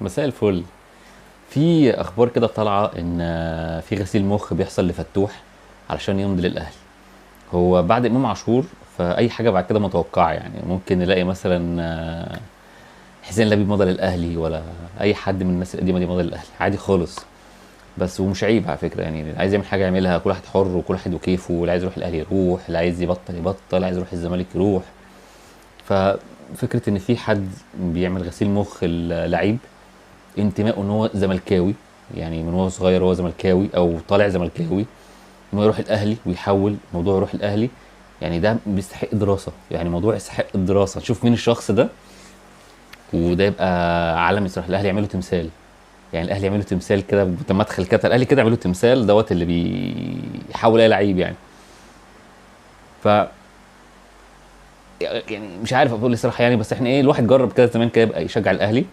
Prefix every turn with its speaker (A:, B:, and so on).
A: مساء الفل. في اخبار كده طالعه ان في غسيل مخ بيحصل لفتوح علشان يمضي للاهلي. هو بعد امام عاشور، فاي حاجة بعد كده متوقعه. يعني ممكن نلاقي مثلا حسين لبيب مضى للاهلي، ولا اي حد من الناس القديمة دي مضى للاهلي عادي خالص. بس ومش عيب على فكره، يعني اللي عايز يعمل حاجة يعملها، كل واحد حر وكل واحد وكيفه، واللي عايز يروح الاهلي يروح، اللي عايز يبطل يبطل، اللي عايز يروح الزمالك يروح. ففكره ان في حد بيعمل غسيل مخ اللعيب، انتمائه ان هو زملكاوي، يعني من هو صغير هو زملكاوي او طالع زملكاوي، ان هو يروح الاهلي ويحول موضوع يروح الاهلي، يعني ده بيستحق دراسة، يعني موضوع يستحق الدراسة. نشوف مين الشخص ده، وده يبقى عالمي صراحة. الاهلي يعملوا تمثال، يعني الاهلي يعملوا تمثال كده مدخل كده الاهلي كده يعملوا تمثال دوت اللي بيحول اي لعيب يعني. ف يعني مش عارف اقول الصراحة يعني، بس احنا ايه، الواحد جرب كده زمان كده يبقى يشجع الاهلي.